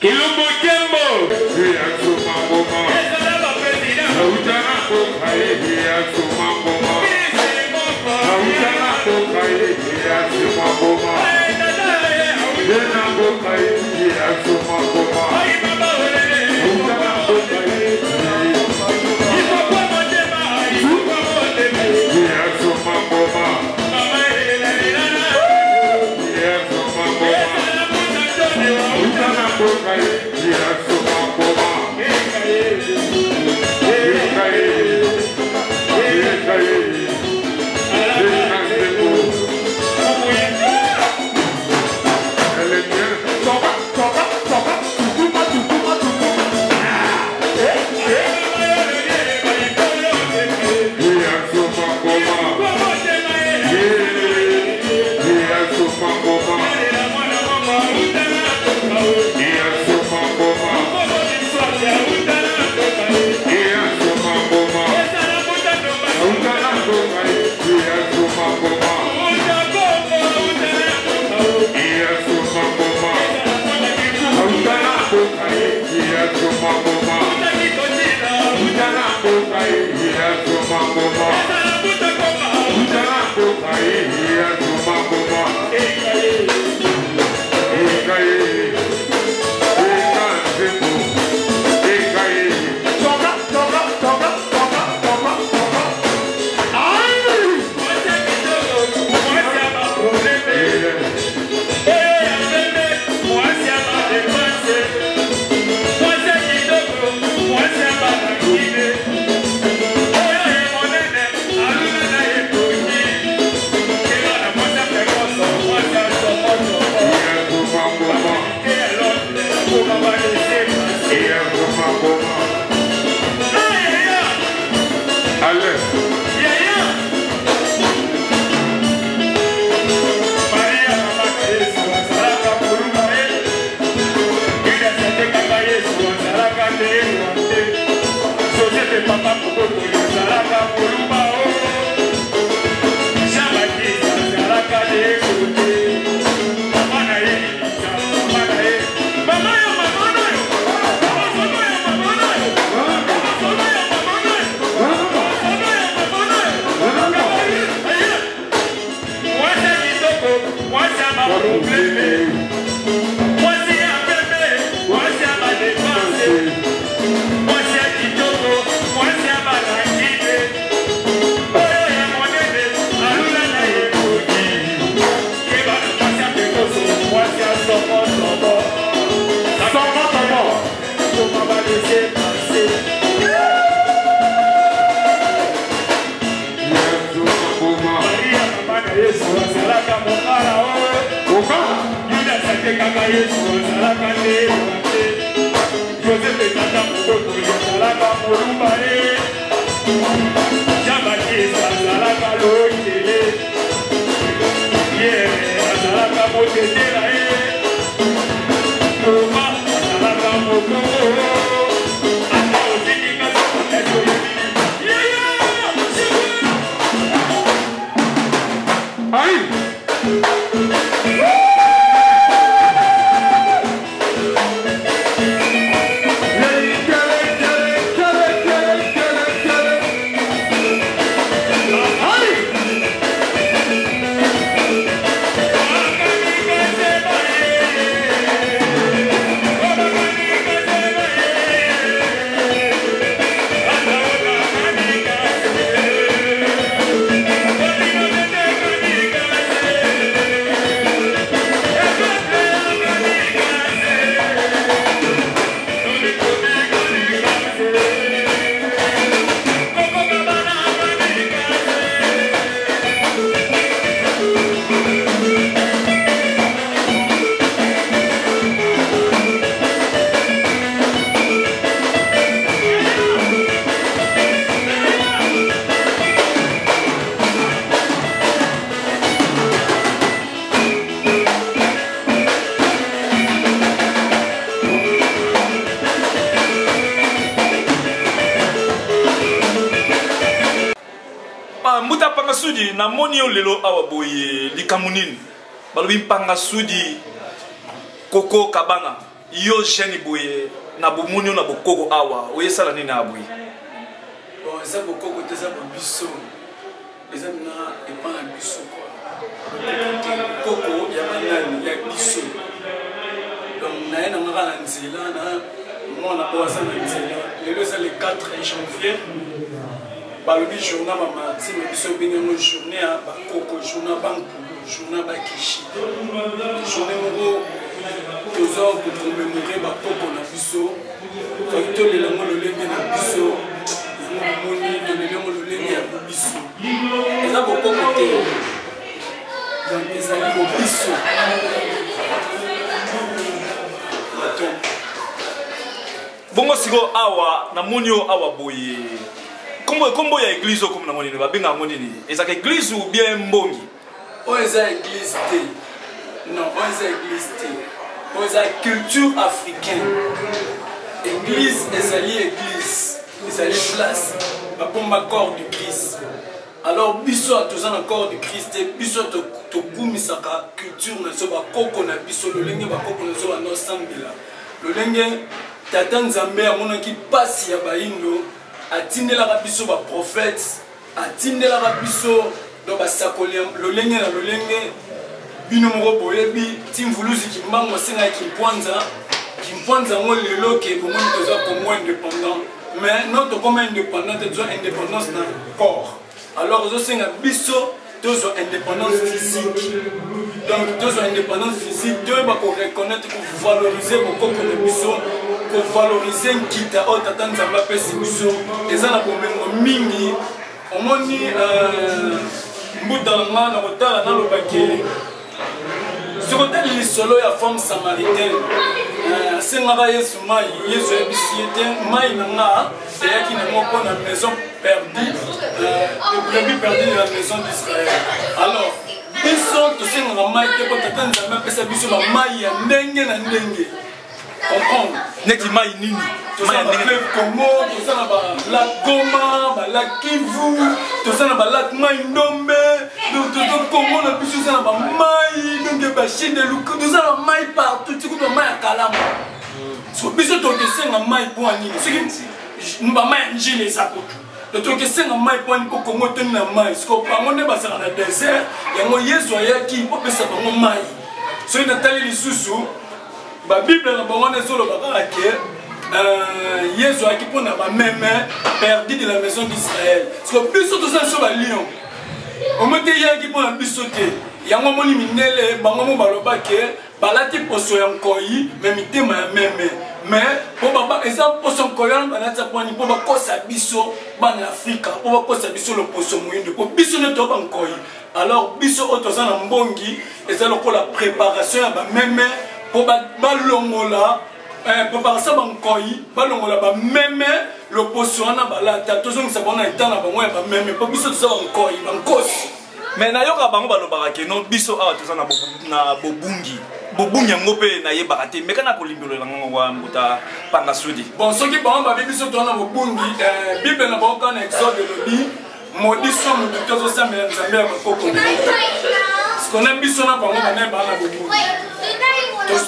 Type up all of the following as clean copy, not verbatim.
Kilumbu Kembo. Mbuta Mpanga Sudi, namoni yo lelo awa boye likambo nini? Balobi Mpanga Sudi Coco Cabana. Yo jeune boye na bomoni yo na bokoko awa oyesala nini na boye? Bon, eza bokoko te, eza bobiso, eza na epa na biso kua bokoko ya banani ya biso. Donc naye na ngaka na nzela na mwana oyo aza na nzela. Lelo eza le 4 janvier, balobi journée ya bamarti, me biso ebengi yango journée ya bakoko, journée ya bankulu, journée ya bakishi, journée moko toza kokomemore bakoko na biso. Toki tolela yango lolenge na biso, yango bomoni tolela yango lolenge ya biso. Eza bokoko te, donc ezali bobiso. Bongo sikoyo awa namoni yo awa boye, kombo ya église oyo, kombo nango nini? Babenga yango nini? Ezalaka église ou bien mbongi? Oyo eza église te, non, oyo eza église te, oyo eza culture africaine. Église ezali, église ezali place babomba corps du Christ. Alors biso toza na corps du Christ te, biso tokumisaka culture na biso, bakoko na biso, lolenge bakoko na biso bandosambela, lolenge tata Nzambe amonaki mpasi ya bayindo, atindelaka biso baprophète, atindelaka biso donc basakoli ya lolenge na lolenge. Bino moko boyebi ti Mvuluzi Kimbangu asengaki Kimpwanza. Kimpwanza yango lelo ke bomoni toza Congo indépendant, mais non, tokoma indépendant te, tozwa indépendance na corps. Alors ozosenga biso tozwa indépendance physique, donc tozwa indépendance physique, toyeba koreconnaître, kovaloriser bokoko na biso, kovaloriser nkita oyo tata Nzambe apesi biso. Eza na bomengo mingi. Omoni mbuta na nga na kotala, nalobaki soki otali lisolo ya femme samaritaine, asengaka Yesu mai, Yesu ayebisi ye te, mai na nga eyaki nango mpo na maison perdue, le brebis perdu de la maison d'Israël. Alors biso tosengaka mai te, mpo tata Nzambe apesa biso bamai ya ndenge na ndenge, comprendre? Neti mai nini? Toza na bafleuve Congo, toza na balac Goma, balac Kivu, toza na balac Mai Ndombe. Donc toza Congo na biso eza na bamai, donc bachine de luka, toza na mai partout, ti kutu bamai ya kalamu. So biso tokesenga mai mpo ya nini soki bamai ya Njili eza kutu? Donc tokesenga mai mpo nini? Mpo Congo toni na mai. Siko bango nde bazalaka na désert, yango Yesu ayaki mpo apesa bango mai. Soki natali lisusu babible na bango wana, ezoloba kaka ke Yesu ayaki mpo na bameme perdu de la maison d'Israël. Siko biso toza biso balion omo te, yaki mpo na biso te. Yango omoni mindele bango mo baloba ke balati poso ya nkoi me mitema ya meme, mais po eza poso nkoi wana balati apwani mpo bakosa biso bana ya Afrika, mpo bakosa biso loposo moyindo, mpo biso nde toya bankoi. Alors biso oyo toza na mbongi, eza lokola préparation ya bameme mpo balongola préparation bankoi, balongola bameme loposo wana balata, tozongisa bango na eta na bango ya bameme, mpo biso toza bankoi, bankosi. Mais nayoka bango balobaka ke non, biso awa toza na bobungi. Bobungi yango mpe nayebaka te, meka na kolimbolela ngango wa mbuta Panga Sudi. Bon, soki bango babi biso toza na bobungi, Bible na bango kaka na Exode elobi modiso motu te azosambela Nzambe ya bakoko na ye. Sikona biso na bango banaye baa na bobungi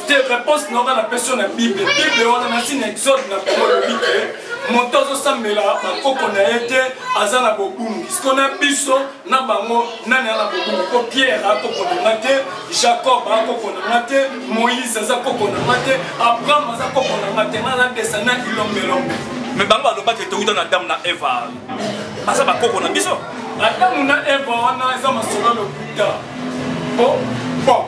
te. Réponse na oka napesi yo na Bible. Bible wana nasi na Exode na bango elobi ke moto azosambela bakoko na ye te aza na bobungi. Sikona biso na bango nani aza na bobungi? Mpo Pierre akoko na nga te, Jacob akoko na nga te, Moïse aza koko na nga te, Abraham aza koko na nga te. Nga na descendant ilombelombe. Mais bango balobaki touta na Adamu na Eva, baza bakoko na biso. Adamu na Eva wana eza masolo ya lokuta. Bon,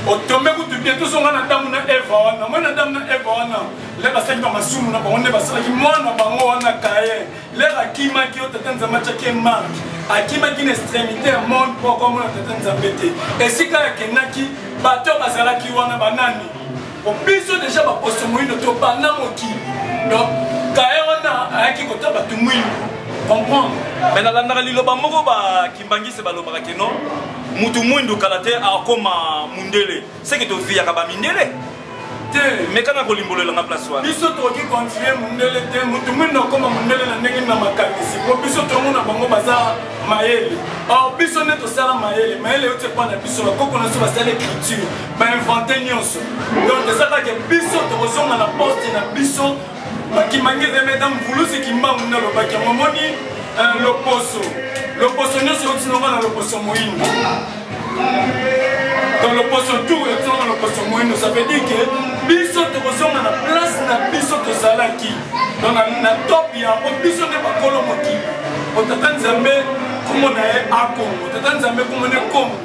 otombe kutu bien, tozonga na Adamu na Eva wana. Moi na Adamu na Eva wana, le basalaki bamasumu na bango, nde basalaki mwana bango wana Kayen. Lere akimaki yo, tata Nzambe atiaki ye marke, akimaki na extrémité ya monde mpo akomona tata Nzambe te. Esika akendaki, bato bazalaki wana banani? Po biso deja baposo moyindo tobanda mokili, donc Kaye wana ayaki kota bato mwindo, comprendre? Mais nalandaka liloba moko bakimbangise balobaka ke non, mutu mwindu kala te akoma mundele, seke toviyaka bamindele. Te. Meka na kolimbolelanga place wana. Biso tokoki konfie mundele te. Motu mwindo akoma mundele na ndenge na makanisi, po biso tomona bango baza mayele, or biso nde tosala mayele. Mayele euti epa na biso, bakoko na biso basala écriture, bainvente nyonso. Donc eza kaka biso. Tokozonga na poste na biso. Bakimbangi meta mvuluzi Kimbangu nde alobaki yango. Omoni loposo, loposo nyonso euti nonga na loposo moyindo. Donc loposo tout euti nonga na loposo moyindo. Ça veut dire que biso tokozonga na place na biso tozalaki, donc na top yango. Biso nde bakolo mokili. Po Tata Nzambe kombo na ye Akongo, Tata Nzambe kombo nde Kongo.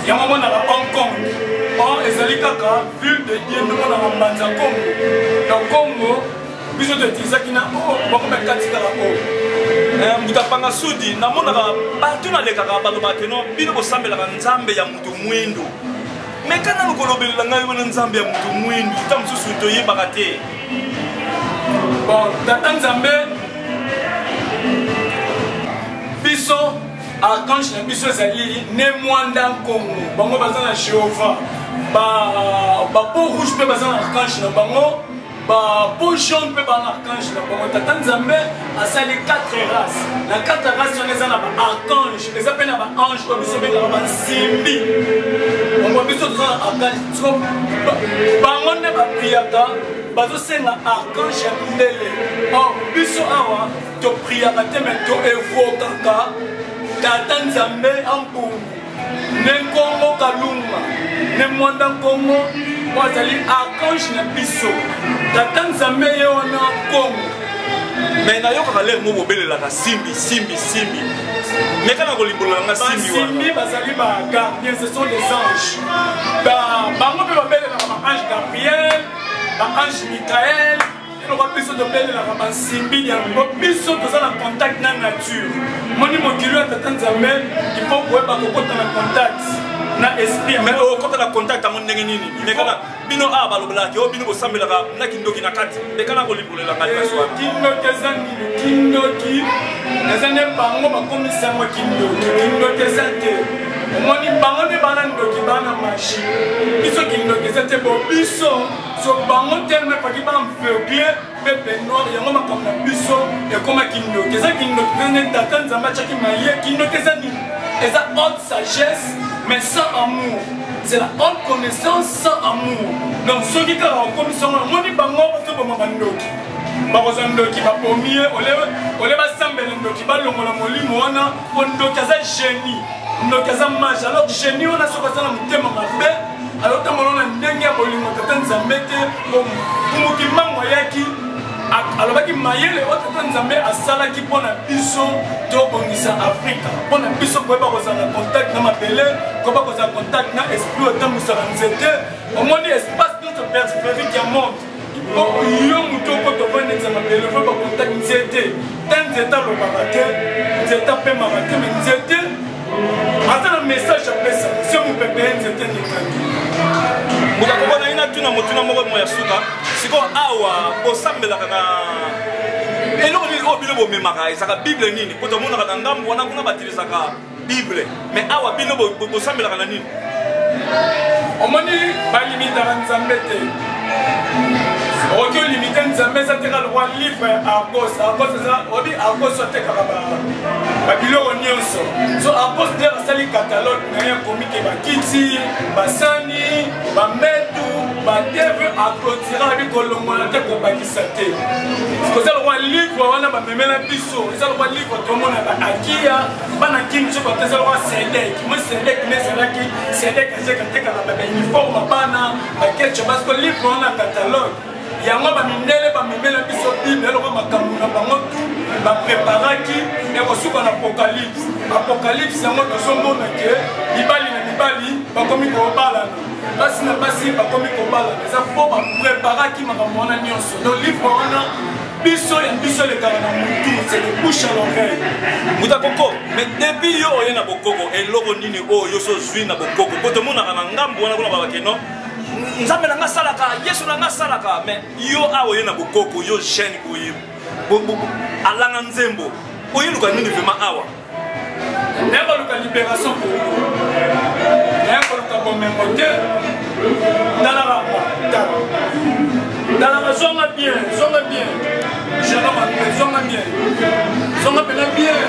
Yango monaka Hong Kong or ezali kaka ville de Dieu, nde monaka Mbanza Kongo. Donc Kongo biso toutilisaki na o bango bakati kaka o. Mbuta Panga Sudi, namonaka bato nalekaka balobaka keno bino bosambelaka Nzambe ya moto mwindu. Me kana lokolobelela ngai wana Nzambe ya moto mwindu, ta mosusu toyebaka te. Bon, Tata Nzambe biso, archange na biso ezali Ne Mwanda Nkongo. Bango baza na Jéhovah. Bapeau rouge mpe baza na archange na bango, bapeau jaune mpe baza na archange na bango. Tata Nzambe asali 4 race. Na 4 race wana eza na baarchange, eza mpe na baange oyo biso bengaka bansimbi. Bango biso toza na archange. Bango nde bapriaka, bazosenga archange ya mindele. Or biso awa topriaka te, me toevokaka Tata Nzambe Ampungu ne Nkongo Kalunga ne Mwanda Nkongo, oyo azali archange na biso. Tata Nzambe ye wana Kongo. Me nayokaka lere mo bobelelaka simbi simbi simbi. Meka na kolimbolela nga simbi wana. Basimbi bazali bagardien, ce sont des anges. Bango mpe babelelaka baange Gabriel, baange Michael. Eloko biso tobelelaka bansimbi yango, biso toza na contact na nature. Moni mokili ya Tata Nzambe, il faut koyeba kokota na contact na esprit. Mais okota na contact yango ndenge nini? Mekana bino awa balobelaka oyo bino bosambelaka na kindoki na kati. Mekana kolimbolela ngai place wana. Kindoki eza nini? Kindoki eza nde bango bakomisa yango kindoki. Kindoki eza te. Omoni, bango nde bana ndoki, bana magie. Biso kindoki eza te. Bo biso so bango telema efaki baaveugle peuple noir. Yango makambo na biso ekoma kindoki. Eza kindoki mpe nde Tata Nzambe atiaki maye. Kindoki eza nini? Eza haute sagesse mais sans amour. C'est la haute connaissance sans amour. Donc soki kaka okomisi yango, namoni bango bazoboma bandoki, bakozwa ndoki, babomi ye. Ole basambela ndoki, balongola molimo wana, po ndoki aza génie, ndoki aza mage. Alors génie wana soki aza na motema mabe, azotambola na ndenge ya bolingo Tata Nzambe te. Mokumuki mango ayaki, alobaki mayele oyo Tata Nzambe asalaki mpo na biso tobongisa Afrika, mpo na biso koyeba kozala na contact na mabele, koyeba kozala contact na esprit oyo etambwisaka nzete. Omoni espace nyonso périphérique ya monde, po yo moto okota ovandisa mabele, fo bacontact nzete te. Nzete alobaka te, nzete apemaka te, me nzete aza na message apesa se mopepe ye nzete ndekaki. Moto akoko na ye natuna motuna moko mo ya suka. Sikoyo awa bosambelaka na eloko nini oyo bino bomemaka? Ezalaka bible nini? Po tomonaka na ngambo wana kuna batilisaka bible, mais awa bino bosambelaka na nini? Omoni, balimitaka Nzambe te. Okoki olimite Nzambe eza teka lokwa livre ya Argos. Argos eza obi, Argos atekaka babiloko nyonso. So Argos nde asali catalogue na ye, akomi ke bakiti, basani, bambetu, bateve, aclotira abi kolongola te, kobakisa te. Koza lokwa livre wana bamemela biso, eza lokwa livre tomona baakia bana kini. So bato eza lokwa sedek mo sedek nde ezalaki sedek azeka atekaka bauniforme bana bakecho. Parce que livre wana catalogue yango bamindele bamemela biso bible, eloko makambo na bango tu bapreparaki ekosuka na apocalypse. Apocalypse yango tozomona ke mibali na mibali bakomi kobalana, basi na basi bakomi kobalana. Eza mpo bapreparaki makambo wana nyonso. Donc livre wana biso ya biso elekaka na mutu, c'est le bouche à l'oreille. Moto akoko, mais depuis yo oye na bokoko, eloko nini oyo yo so ozwi na bokoko? Po tomonaka na ngambo wana kuna babake no Nzambe na nga asalaka, Yesu na nga asalaka, mais yo awa oye na bokoko, yo jeune boye alanga nzembo, oyeluka nini vraiment awa? Naye koluka libération Kongo, naye koluka bomengo te. Talaka tala, talaka, zonga bien, zonga bien, jeune homme, zonga bien, zonga mpena bien.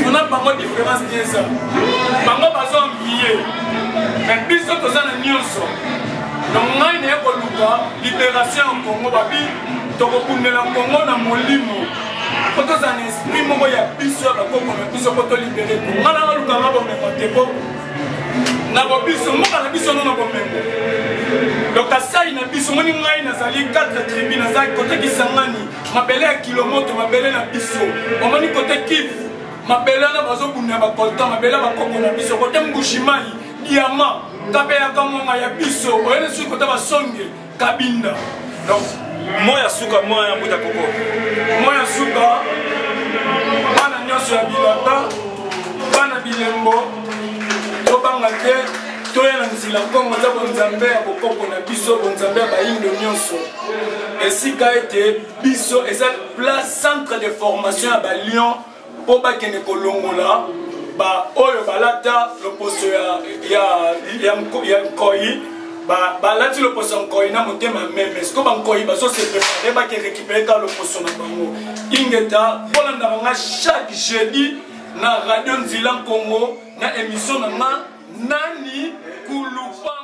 Ona bango différence nie eza, bango bazo envie, mais biso toza na nyonso. Donc ngai naye koluka liberation ya Congo, babi tokobundela Congo na molimo mpo tozala na esprit moko ya biso ya bakoko na biso mpo tolibere Congo. Ngai nakaluka nga bomengo te mpo na bobiso mboka na biso no na bomengo. Donc Kasai na biso, moni ngai nazali 4 tribu, nazali kote Kisangani, mabele ya Kilomoto, mabele na biso, omoni kote Kivu, mabele wana bazobunda bacoltan, mabele ya bakoko na biso, kote Mbushimai, diamant, Kabeya Kamwanga ya biso, oyene soki kota basonge Kabinda. Donc moi ya suka, moi ya mbuta koko, moi ya suka, bana nyonso ya bilaka, bana bilembo, tobanga te, toya na nzila Kongo eza bonzambe ya bokoko na biso, bonzambe ya bayindo nyonso, esika ete biso eza place centre de formation ya balion mpo bakende kolongola ba oyo balata loposo ya, ya, ya, ya nkoi, balati loposo ya nkoi na motema meme. Siko bankoi bazo se prepare bake récupere ka loposo na bango. Ingeta, bolandaka nga chaque jeudi na radio Nzila Congo na émission na nga Nani Kulupa.